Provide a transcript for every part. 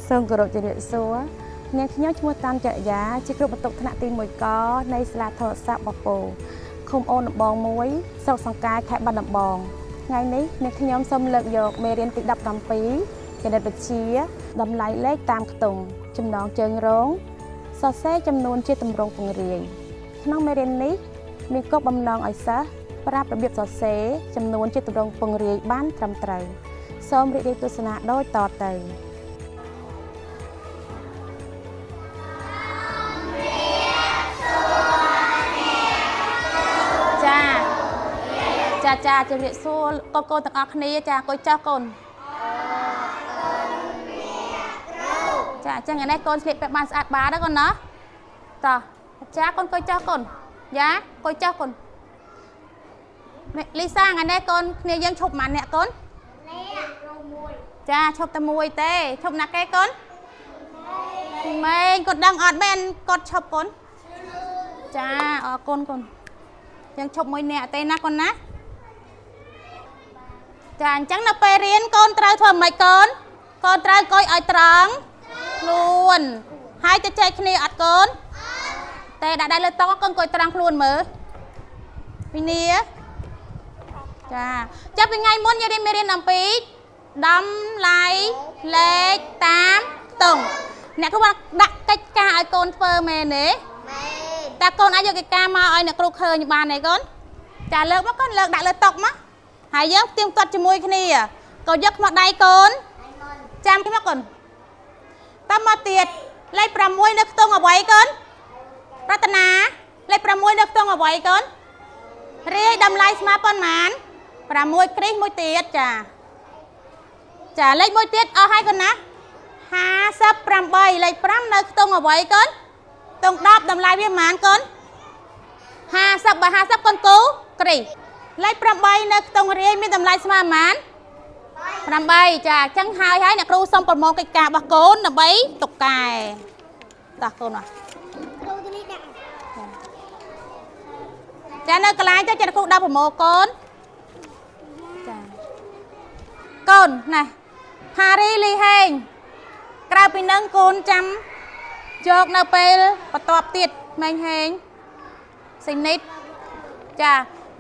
សូមគោរពជំរាបសួរនាងខ្ញុំឈ្មោះតាន់ចរិយាជាគ្រូបន្ទប់ថ្នាក់ទី1កនៃសាលាធរស័ព្ទបពូឃុំអូនដំបង1ស្រុកសង្កែខេត្តបាត់ដំបងថ្ងៃនេះនាងខ្ញុំសូមលើកយកមេរៀនទី17គណិតវិទ្យាតម្លៃលេខតាមខ្ទង់ចំណងជើងរងសរសេរចំនួនជាទម្រង់ពង្រាយក្នុងមេរៀននេះមានគោលបំណងឲ្យសិស្សប្រាប់របៀបសរសេរចំនួនជាទម្រង់ពង្រាយបានត្រឹមត្រូវសូមរីករាយទស្សនាដូចតទៅ ចាចាចាជំរាបសួរកូនកូនទាំងអស់គ្នាចាអង្គុយចុះកូនចាអញ្ចឹងថ្ងៃនេះកូនស្លៀកពាក់បានស្អាតបាតណាកូនណាតោះចាកូនអង្គុយចុះកូនយ៉ាអង្គុយចុះកូននេះលីសាថ្ងៃនេះកូនគ្នាយើងឈប់ប៉ុន្មានអ្នកកូនចាឈប់តែមួយទេឈប់ណាគេកូនម៉េងកូនដឹងអត់មែនគាត់ឈប់កូនចាអរគុណកូន យើងឈប់មួយនាក់ទេណាកូនណាចាអញ្ចឹងនៅពេលរៀនកូនត្រូវធ្វើម៉េចកូនកូនត្រូវអង្គុយឲ្យត្រង់ខ្លួនហើយទៅចែកគ្នាអត់កូនតែដាក់ដៃលើតុកូនអង្គុយត្រង់ខ្លួនមើលវិនីចាចាប់ពីថ្ងៃមុនយើងរៀនមេរៀនអំពីតម្លៃលេខតាមខ្ទង់អ្នកគ្រូបានដាក់កិច្ចការឲ្យកូនធ្វើមែនទេ តើកូនអាចយកកិច្ចការមកឲ្យអ្នកគ្រូឃើញបានទេកូនចាលើកមកកូនលើកដាក់លើតុមកហើយយើងផ្ទៀងផ្ទាត់ជាមួយគ្នាកូនយកខ្មាស់ដៃកូនចាំគេមកកូនតមកទៀតលេខ6នៅខ្ទង់អ្វីកូនរតនាលេខ6នៅខ្ទង់អ្វីកូនរាយតម្លៃស្មើប៉ុន្មាន6គ្រីសមួយទៀតចាចាលេខមួយទៀតអស់ហើយកូនណា58លេខ5នៅខ្ទង់អ្វីកូន តុង10តម្លៃវាប៉ុន្មានកូន50បើ50កូនគូគ្រីលេខ8នៅក្នុងរាយមានតម្លៃស្មើប៉ុន្មាន8ចាអញ្ចឹងហើយហើយអ្នកគ្រូសូមប្រមូលកិច្ចការរបស់កូនដើម្បីទុកកែតោះកូនមកចានៅកន្លែងទៅចាអ្នកគ្រូដល់ប្រមូលកូនចាកូនណាហារីលីហេងក្រៅពីនឹងកូនចាំ យកនៅពេលបន្ទាប់ទៀតម៉េងហេងសិនិតចា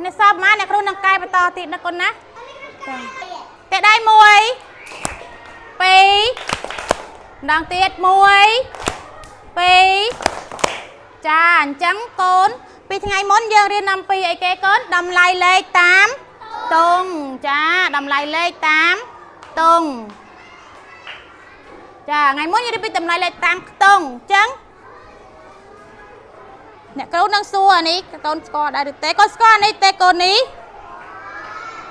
អ្នកសอบមកអ្នកគ្រូនឹងកែបន្តទៀតណាកូនណាចាតែដៃ1 2ម្ដងទៀត1 2ចាអញ្ចឹងកូនពីថ្ងៃមុនយើងរៀនអំពីអីគេកូនតម្លៃលេខតាមទង់ចាតម្លៃលេខតាមទង់ ចាថ្ងៃមុនយើងរៀនពីតម្លៃលេខតាមខ្ទង់អញ្ចឹងអ្នកគ្រូនឹងសួរអានេះកូនស្គាល់ដែរឬទេកូនស្គាល់អានេះទេកូននេះ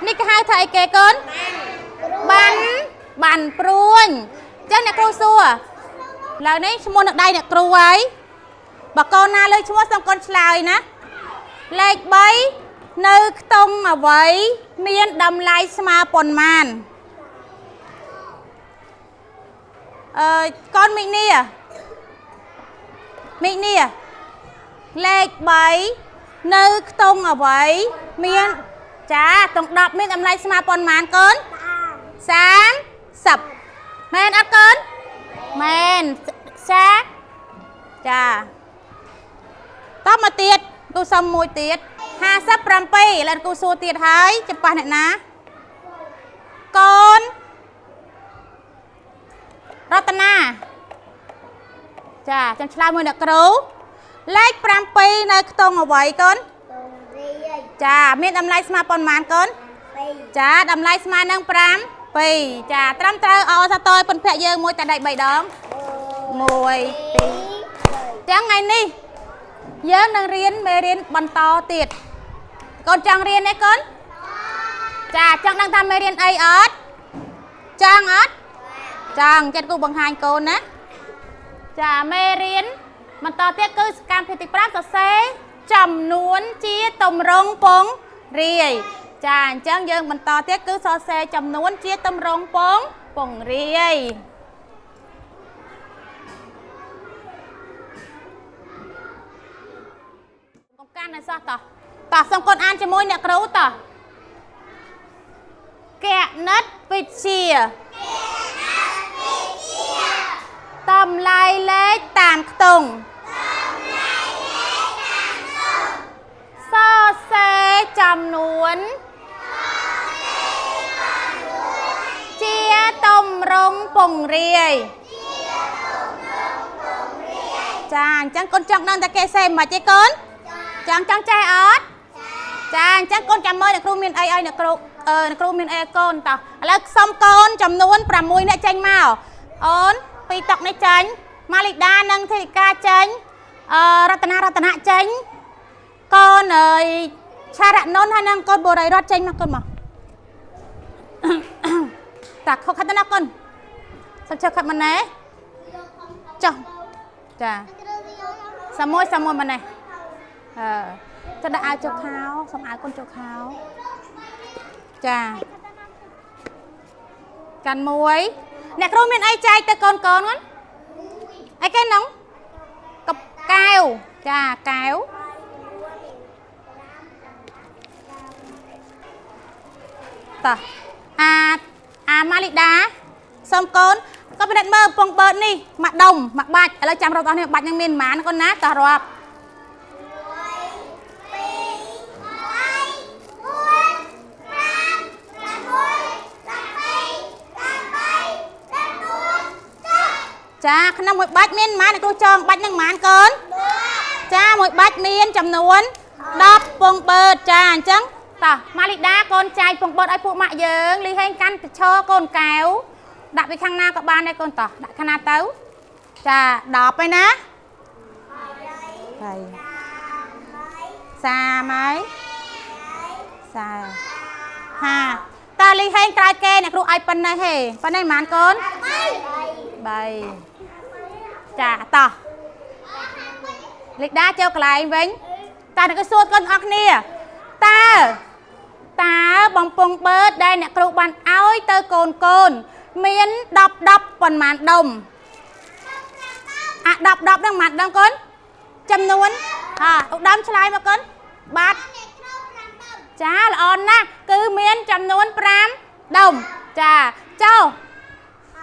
នេះគេហៅថាអីគេកូនបានបានព្រួញអញ្ចឹងអ្នកគ្រូសួរឡើយនេះឈ្មោះនឹងដៃអ្នកគ្រូហើយបើកូនណាលើឈ្មោះសូមកូនឆ្លើយណាលេខ3នៅខ្ទង់អ្វីមានតម្លៃស្មើប៉ុន្មាន អឺកូនមីនីមីនីលេខ3នៅខ្ទង់អ្វីមានចាខ្ទង់10មានតម្លៃស្មើប៉ុន្មានកូន30មែនអត់កូនមែនសាចាតមកទៀតគូសុំមួយទៀត57ឥឡូវគូសួរទៀតហើយចំប៉ះអ្នកណាកូន រតនាចាចាំឆ្លើយមួយអ្នកគ្រូលេខ7នៅខ្ទង់អ្វីកូនចាមានតម្លៃស្មើប៉ុន្មានកូនចាតម្លៃស្មើនឹង5 2ចាត្រឹមត្រូវអសាតយប៉ុនភ័ក្រយើងមួយតែដៃ3ដង1 2ចឹងថ្ងៃនេះយើងនឹងរៀនមេរៀនបន្តទៀតកូនចង់រៀនទេកូនចាចង់ដឹងថាមេរៀនអីអត់ចង់អត់ ចង់ចិត្តគូបង្ហាញកូនណាចាមេរៀនបន្តទៀតគឺសកម្មភាពទី5សរសេរចំនួនជាទម្រង់ពងរាយចាអញ្ចឹងយើងបន្តទៀតគឺសរសេរចំនួនជាទម្រង់ពងរាយកុំកាន់ឲ្យសោះតោះតោះសូមកូនអានជាមួយអ្នកគ្រូតោះគណិតវិទ្យា តម្លៃលេខតាមខ្ទង់សរសេរចំនួនជាទម្រង់ពង្រាយចាអញ្ចឹងកូនចង់ដឹងតែគេសេមិនទេកូនចង់ចង់ចេះអត់ចាអញ្ចឹងកូនចាំមើលអ្នកគ្រូមានអីឲ្យអ្នកគ្រូអឺអ្នកគ្រូមានអីឲ្យកូនតោះឥឡូវសុំកូនចំនួន6នាក់ចេញមកអូនពីតុកនេះចេញម៉ាលីដានិងធីរិកាចេញអឺរតនារតនៈចេញកូនអើយឆារៈនុនហើយនិងកូនបូរីរតចេញមកកូនមក តាខុសខាត់ណាកូនសុំចុះខាត់ម៉ណែចុះចាសាមួយសាមួយម៉ណែអឺចុះដាក់អាវចុះខោសុំអាវកូនចុះខោចាកាន់មួយអ្នកគ្រូមានអីចែកទៅកូនកូនហ្នឹងអីគេហ្នឹងកបកែវចាកែវតោះអាអាម៉ាលីដាសុំកូនក៏ពិនិត្យមើលពងបឺតនេះមួយដុំមួយបាច់ឥឡូវចាំរាប់អស់នេះបាច់នឹងមានប៉ុន្មានកូនណាតោះរាប់ចាក្នុងមួយបាច់មានប៉ុន្មានអ្នកគ្រូចងបាច់នឹងប៉ុន្មានកូនចាមួយបាច់មានចំនួន10ពងបឺតចាអញ្ចឹងតោះម៉ាលីដាកូនចែកពងបឺតឲ្យពួកម៉ាក់យើងលីហេងកាន់ទៅឈរកូនកែវដាក់ពីខាងណាក៏បានដែរកូនតោះដាក់ខាងណាទៅចា10ហើយណាហើយ30ហើយ40 50តាលីហេងក្រោយគេអ្នកគ្រូឲ្យប៉ុណ្ណេះហេប៉ុណ្ណេះប៉ុន្មានកូន3ចាតោះលីដាចូលកន្លែងវិញតើអ្នកគ្រូសួរកូនអស់គ្នាតើតើបំពង់បឺតដែលអ្នកគ្រូបានឲ្យទៅកូនកូនមាន10 10ប៉ុន្មានដុំអា10 10ហ្នឹងប៉ុន្មានដុំកូនចំនួនអឧត្តមឆ្លើយមកកូនបាទចាល្អណាស់គឺមានចំនួន5ដុំចាចុះ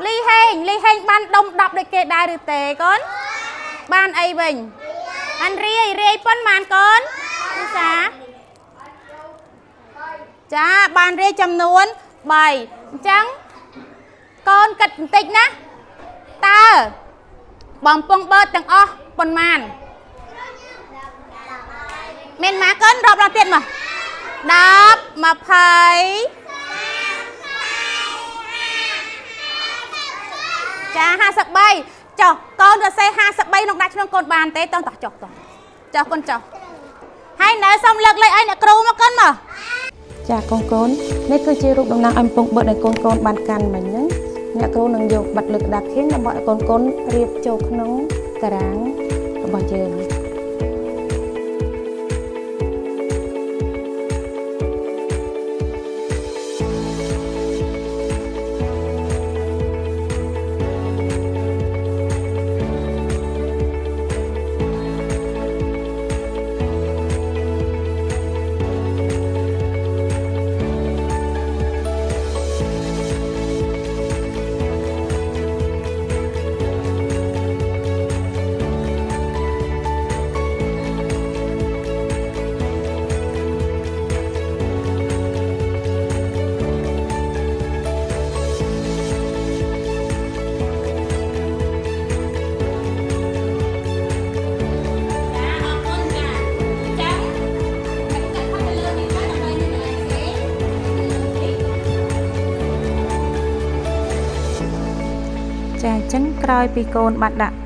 លីហេងលីហេងបានដុំ10ដូចគេដែរឬទេកូនបានអីវិញអានរាយរាយប៉ុន្មានកូនពិសាចាបានរាយចំនួន3អញ្ចឹងកូនគិតបន្តិចណាតើបំពង់បឺតទាំងអស់ប៉ុន្មានមានម៉ាកូនរាប់ដល់ទៀតមក10 20ចា53ចុះកូនសរសេរ53ក្នុងដាក់ក្នុងកូនបានទេតោះតោះចុះតោះចុះកូនចុះហើយនៅសុំលើកលេខឲ្យអ្នកគ្រូមកកូនមក ចាកូនកូននេះគឺជារូបតំណាងឲ្យកំពង់បឺតដែលកូនកូនបានកាន់មិញហ្នឹងអ្នកគ្រូនឹងយកបិទលើក្តារខៀនដើម្បីឲ្យកូនកូនរៀបចូលក្នុងតារាងរបស់យើង ចាអរគុណចាអញ្ចឹងខ្ញុំកាត់ផាត់ទៅលើនេះទៅដើម្បីនឹងឯងសេ ចាអញ្ចឹងក្រោយពីកូនបានដាក់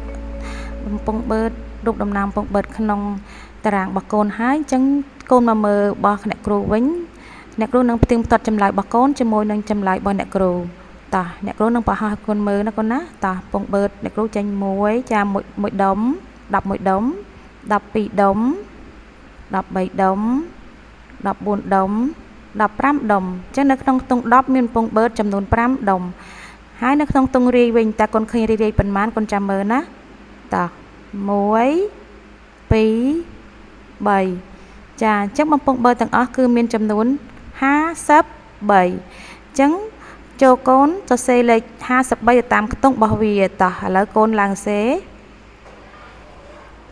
បំពង់បឺតរូបតំណាងបំពង់បឺតក្នុងតារាងរបស់កូនហើយអញ្ចឹងកូនមកមើលរបស់អ្នកគ្រូវិញអ្នកគ្រូនឹងផ្ទៀងផ្ទាត់ចម្លើយរបស់កូនជាមួយនឹងចម្លើយរបស់អ្នកគ្រូតោះអ្នកគ្រូនឹងបង្ហាញឲ្យកូនមើលណាកូនណាតោះពងបឺតអ្នកគ្រូចេញ1ចាមួយដុំ11ដុំ12ដុំ13ដុំ14ដុំ15ដុំអញ្ចឹងនៅក្នុងខ្ទង់10មានពងបឺតចំនួន5ដុំហើយនៅក្នុងទងរាយវិញតើកូនឃើញរាយរាយប៉ុន្មានកូនចាំមើលណាតោះ1 2 3ចាអញ្ចឹងបំពង់បឺទាំងអស់គឺមានចំនួន53អញ្ចឹង ចូលកូនសរសេរលេខ53ទៅតាមខ្ទង់របស់វាតោះឥឡូវកូនឡើងសេ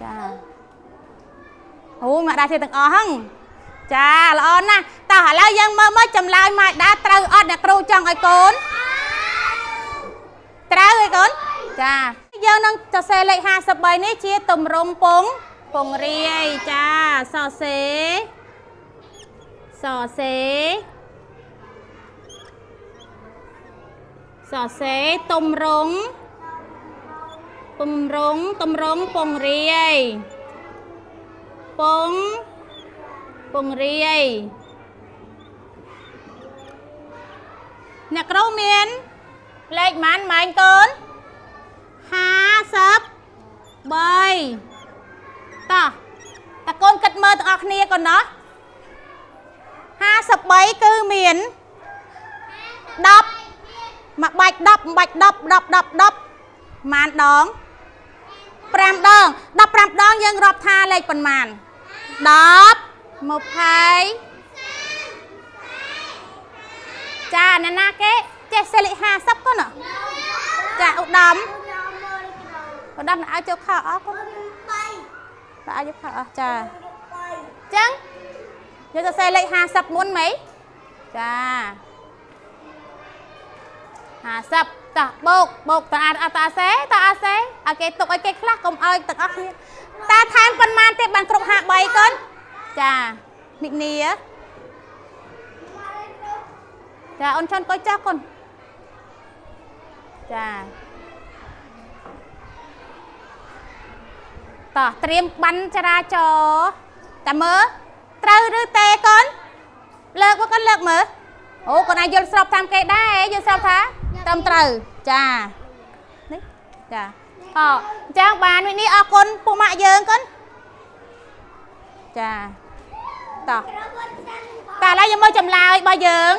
ចាអូម៉ាក់ដាជាទាំងអស់ហ្នឹងចាល្អណាស់តោះឥឡូវយើងមើលមើលចម្លើយម៉ាក់ដាត្រូវអត់អ្នកគ្រូចង់ឲ្យកូនត្រូវឯកូនចាយើងនឹងសរសេរលេខ53នេះជាទម្រង់ពងពងរាយចាសរសេរសរសេរសរសេរទម្រង់ ពំរងទម្រង់ពងរាយពងពងរាយអ្នកគ្រូមានលេខប៉ុន្មានម៉ែនកូន53តោះតើកូនគិតមើលទាំងអស់គ្នាកូនណោះ53គឺមាន10មួយបាច់10មួយបាច់10 10 10 10ម៉ានដង5ដង15ដងយើងរាប់ថាលេខប៉ុន្មាន10 20ចាណាណាគេចេះសេលេខ50កូនចាឧត្តមឧត្តមឲ្យចូលខោអស់កូនបាទឲ្យចូលខោអស់ចាអញ្ចឹងយើងសរសេរលេខ50មុនហ្មងចា50តោះបូកបូកតើអត់តើសេតើអសេឲ្យគេទុកឲ្យគេខ្លះកុំឲ្យទាំងអស់គ្នាតើថែមប៉ុន្មានទៀតបានគ្រប់53កូនចានិនីចាអូនឆន់កុយចោះកូនចាតោះត្រៀមបានចរាចរណ៍តាមើលត្រូវឬទេកូនលើកមកកូនលើកមើលអូកូនអាចយល់ស្របតាមគេដែរយល់ស្របថាត្រឹមត្រូវចានេះចាអអញ្ចឹងបានវិនេះអរគុណពួកម៉ាក់យើងកូនចាតោះតើឥឡូវយើងមើលចម្លើយរបស់យើង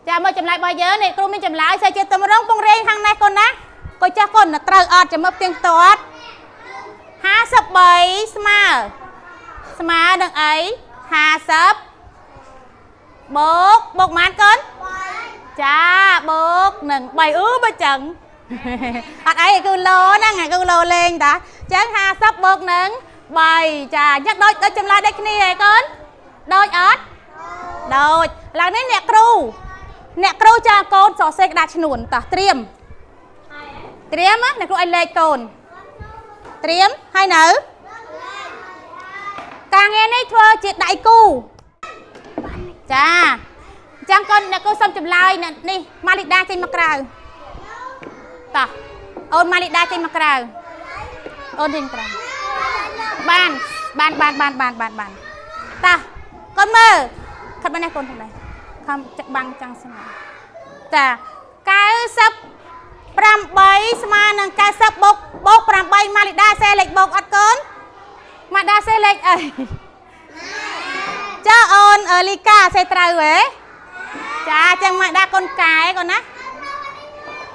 ចាមើលចម្លើយរបស់យើងនេះគ្រូមានចម្លើយសេជាតម្រងពង្រេងខាងនេះកូនណាកូនចាស់កូនត្រូវអត់ចាំមើលផ្ទៀងផ្ទាត់53ស្មើស្មើនឹងអី50បូកបូកប៉ុន្មានកូនចាបូកនឹង3អឺបើចឹងអត់អីគឺលោហ្នឹងគឺលោលេងតាចឹង50បូកនឹង3ចាអញ្ចឹងដូចដូចចម្លើយដូចគ្នាហ៎កូនដូចអត់ដូចឡើងនេះអ្នកគ្រូអ្នកគ្រូចាកូនសរសេរក្តារឈ្នួនតោះត្រៀមត្រៀមណាអ្នកគ្រូឲ្យលេខកូនត្រៀមហើយនៅការងារនេះធ្វើជាដៃគូចាអញ្ចឹងកូនអ្នកគ្រូសុំចម្លើយនេះម៉ាលីដាចេញមកក្រៅតោះអូនម៉ាលីដាចេញមកក្រៅអូនចេញក្រៅបានបានបានបានបានបានបានតោះកូនមើលខិតមកនេះកូនខាងនេះខំចាក់បាំងចាំងស្មើចា98ស្មើនឹង90បូកបូក8ម៉ាលីដាសេលេខបូកអត់កូនម៉ាដាសេលេខអីចាអូនអឺលីកាសេត្រូវហ៎ចាចឹងម៉ាដាកូនកែកូនណា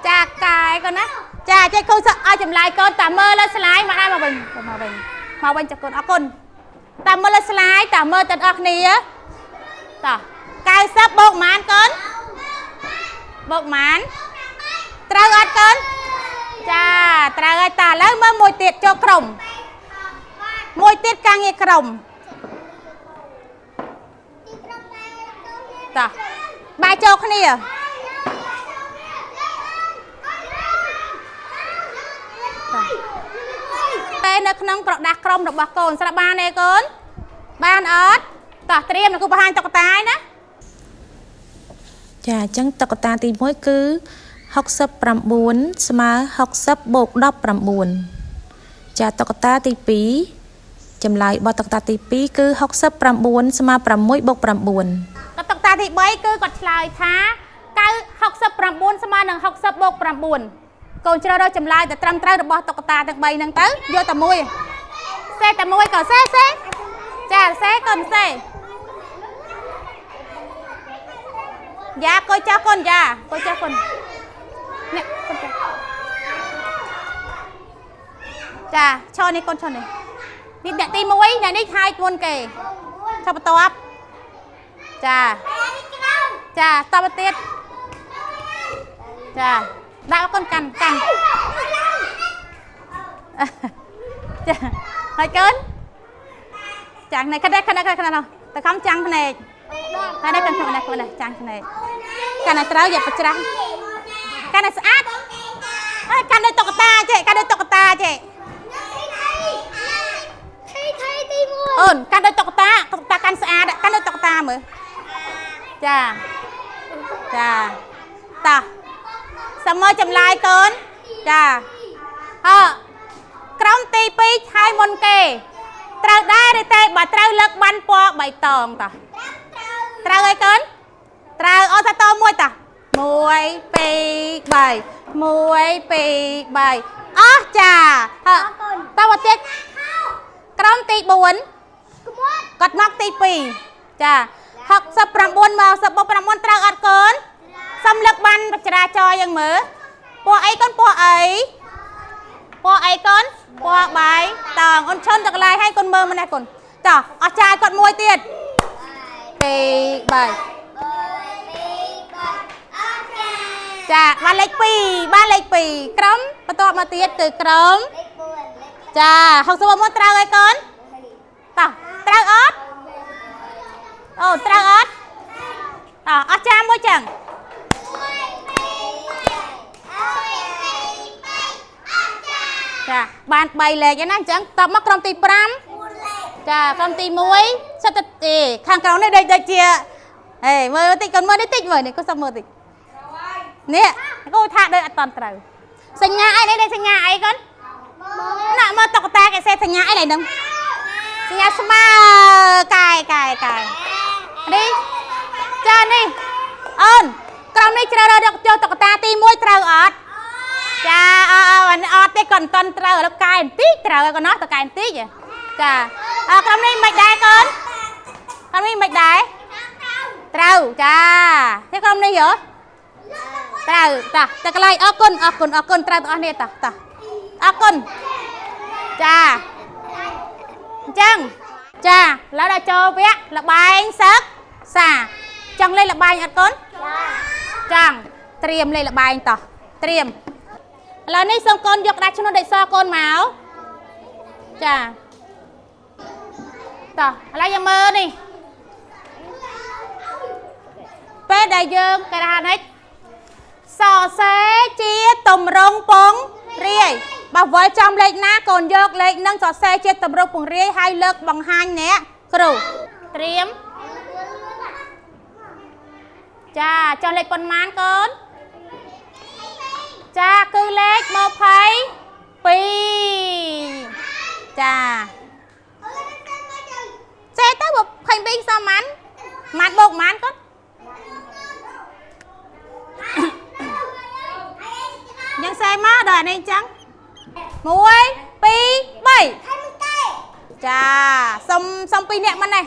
ចាកែកូនណាចាចេះគូសឲ្យចម្លើយកូនតាមើលលើស្លាយម៉ាដាមកវិញមកវិញមកវិញចាកូនអរគុណតាមើលលើស្លាយតាមើលទាំងអស់គ្នាតោះ90បូកប៉ុន្មានកូនបូកប៉ុន្មានត្រូវអត់កូនចាត្រូវហើយតាឥឡូវមើលមួយទៀតចូលក្រុមមួយទៀតការងារក្រុមតោះបាយចូលគ្នាតែនៅក្នុងក្រដាសក្រុមរបស់កូនស្រាប់បានទេកូនបានអត់តោះត្រៀមអ្នកគ្រូបង្ហាញតុក្កតាឯណា ចាអញ្ចឹងតុក្កតាទី1គឺ69ស្មើ60បូក19ចាតុក្កតាទី2ចម្លើយរបស់តុក្កតាទី2គឺ69ស្មើ6បូក9 ក៏តុក្កតាទី3គឺគាត់ឆ្លើយថា9 69ស្មើនឹង60បូក9កូនជ្រើសរើសចម្លើយតែត្រឹមត្រូវរបស់តុក្កតាទាំង3ហ្នឹងទៅយកតែមួយសេតែមួយក៏សេសេចាសេកូនសេយ៉ាកូនចាស់កូនយ៉ាកូនចាស់កូននេះកូនចាស់ចាឈរនេះកូនឈរនេះនេះអ្នកទី1អ្នកនេះថៃមុនគេឈរបន្ទាប់ចា ចាតទៅទៀតចាដាក់កូនកាន់កាន់ចាហើយកូនចាំងនេះខដេខដេខដេនោះតខំចាំងភ្នែកហើយនេះកាន់ភ្នែកនេះចាំងភ្នែកកាន់ឲ្យត្រូវอย่าប្រច្រាស់កាន់ឲ្យស្អាតហើយកាន់ដូចតុក្កតាចេះកាន់ដូចតុក្កតាចេះអូនកាន់ដូចតុក្កតាតុក្កតាកាន់ស្អាតកាន់ដូចតុក្កតាមើលចាចាតោះសុំមើលចម្លើយកូនចាអើក្រុមទី2ហើយមុនគេត្រូវដែរឬទេបើត្រូវលើកបានពណ៌បៃតងតោះត្រូវហើយកូនត្រូវអូសាតមួយតោះ1 2 3 1 2 3អស់ចាហើតើមកទៀតក្រុមទី4គាត់មកទី2ចា69មក69ត្រូវអត់កូនសំលឹកបានបច្រាចរយ៉ាងមើលពណ៌អីកូនពណ៌អីពណ៌អីកូនពណ៌បាយតងអូនឈុនទៅកន្លែងឲ្យកូនមើលម្នេះកូនតោះអស់ចាយគាត់មួយទៀត2 3ចាបានលេខ2បានលេខ2ក្រុមបន្ទាប់មកទៀតគឺក្រុមចា69ត្រូវហើយកូនតោះត្រូវអត់អូត្រូវអត់តោះអស់ចាមួយចឹងចាបាន3លេខឯណាអញ្ចឹងតបមកក្រុមទី5ចាក្រុមទី1សិតតែខាងក្រោមនេះដូចជាហេមើលតិចកូនមើលនេះតិចមើលនេះកូនសុំមើលតិចនេះកូនថាដូចអត់តន់ត្រូវសញ្ញាអីនេះសញ្ញាអីកូនណាក់មើលតុក្កតាគេសេសញ្ញាអីហ្នឹងសញ្ញាស្មើកែកែកែនេះចានេះអូនក្រុមនេះជ្រើសរើសយកតុក្កតាទី1ត្រូវអត់ចាអអអត់ទេគាត់មិនតន់ត្រូវឥឡូវកែបន្តិចត្រូវហើយកូនណោះតកែបន្តិចចាអក្រុមនេះមិនដែរកូនក្រុមនេះមិនដែរត្រូវចាទេក្រុមនេះហ៎ត្រូវតោះទៅកន្លែងអរគុណអរគុណអរគុណត្រូវទាំងអស់នេះតោះតោះអរគុណចាអញ្ចឹងចាឥឡូវដល់ចូលវគ្គលបែងសឹកសាចង់លេងលបែងអត់កូនចង់ត្រៀមលេងលបែងតោះត្រៀមឥឡូវនេះសូមកូនយកក្តារឈ្នួលដេកសកូនមកចាតោះឥឡូវយើងមើលនេះពេលដែលយើងគេថានេះសរសេរជាតម្រងពងរាយបើវល់ចំលេខណាកូនយកលេខនឹងសរសេរជាតម្រងពងរាយហើយលើកបង្ហាញអ្នកគ្រូត្រៀមចាចុះលេខប៉ុន្មានកូនចាគឺលេខ22ចាចេះទៅ22សមម៉ានម៉ានបូកម៉ានកូនយ៉ាងសេមកដល់អានេះអញ្ចឹង1 2 3ចាសុំសុំ2នាក់មិននេះ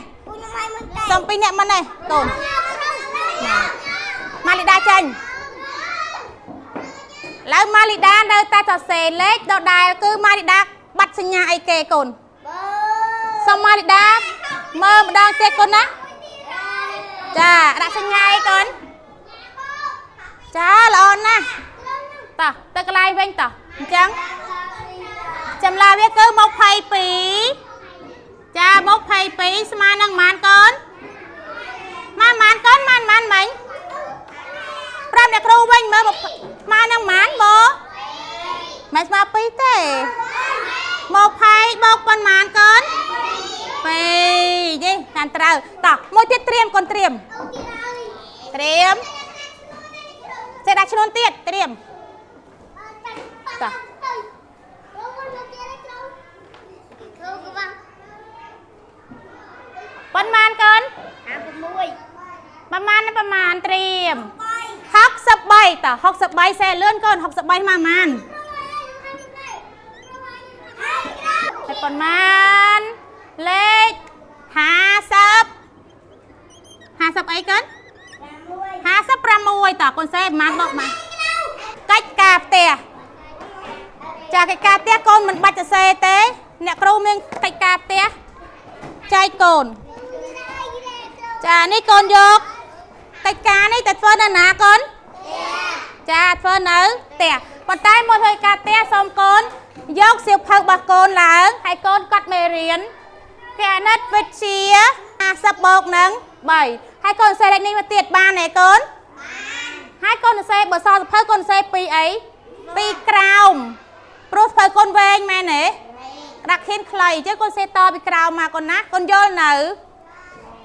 សុំ2នាក់មិននេះកូនម៉ាលីដាចេញឡើយម៉ាលីដានៅតែសរសេរលេខដដែលគឺម៉ាលីដាបាត់សញ្ញាអីគេកូនសុំម៉ាលីដាមើលម្ដងទៀតកូនណាចាដាក់សញ្ញាអីកូនចាល្អណាស់តោះទៅកន្លែងវិញតោះអញ្ចឹងចម្លើយវាគឺ22ចា22ស្មើនឹងប៉ុន្មានកូនម៉ានម៉ានកូនម៉ានម៉ានមិញប្រាប់អ្នកគ្រូវិញមើលស្មើនឹងប៉ុន្មានបងមិនស្មើ2ទេ20បូកប៉ុន្មានកូន2នេះកាន់ត្រូវតោះមួយទៀតត្រៀមកូនត្រៀមត្រៀមសេដាក់ឈ្នួនទៀតត្រៀមតោះប៉ុន្មានកូនប៉ុន្មានប៉ុន្មានត្រៀម63តោះ63សេលឿនកូន63មកប៉ុន្មានតែប៉ុន្មានលេខ50 50អីកូន56តោះកូនសេប៉ុន្មានបកមកកិច្ចការផ្ទះចាកិច្ចការផ្ទះកូនមិនបាច់សរសេរទេអ្នកគ្រូមានកិច្ចការផ្ទះចែកកូនចានេះកូនយក កិច្ចការនេះតែធ្វើនៅណាកូនចាធ្វើនៅផ្ទះប៉ុន្តែមកធ្វើការផ្ទះសូមកូនយកសៀវភៅរបស់កូនឡើងហើយកូនកត់មេរៀនគណិតវិទ្យា50បូកនឹង3ហើយកូនសរសេរលេខនេះមកទៀតបានទេកូនហើយកូនសរសេរបើសល់សៀវភៅកូនសរសេរពីអីពីក្រោមព្រោះសៀវភៅកូនវែងមែនទេដាក់ខៀនខ្លីអញ្ចឹងកូនសរសេរតពីក្រោមមកកូនណាកូនយល់នៅ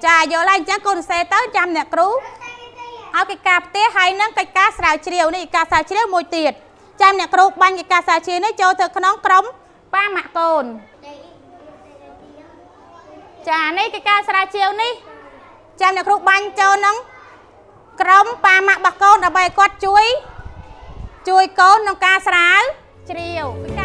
ចាយល់ហើយអញ្ចឹងកូនសរសេរទៅចាំអ្នកគ្រូឲ្យកិច្ចការផ្ទះហើយនឹងកិច្ចការស្រាវជ្រាវនេះកិច្ចការស្រាវជ្រាវមួយទៀតចាំអ្នកគ្រូបាញ់កិច្ចការស្រាវជ្រាវនេះចូលទៅក្នុងក្រុមប៉ាម៉ាក់កូនចានេះកិច្ចការស្រាវជ្រាវនេះចាំអ្នកគ្រូបាញ់ចូលនឹងក្រុមប៉ាម៉ាក់របស់កូនដើម្បីឲ្យគាត់ជួយជួយកូនក្នុងការស្រាវជ្រាវ។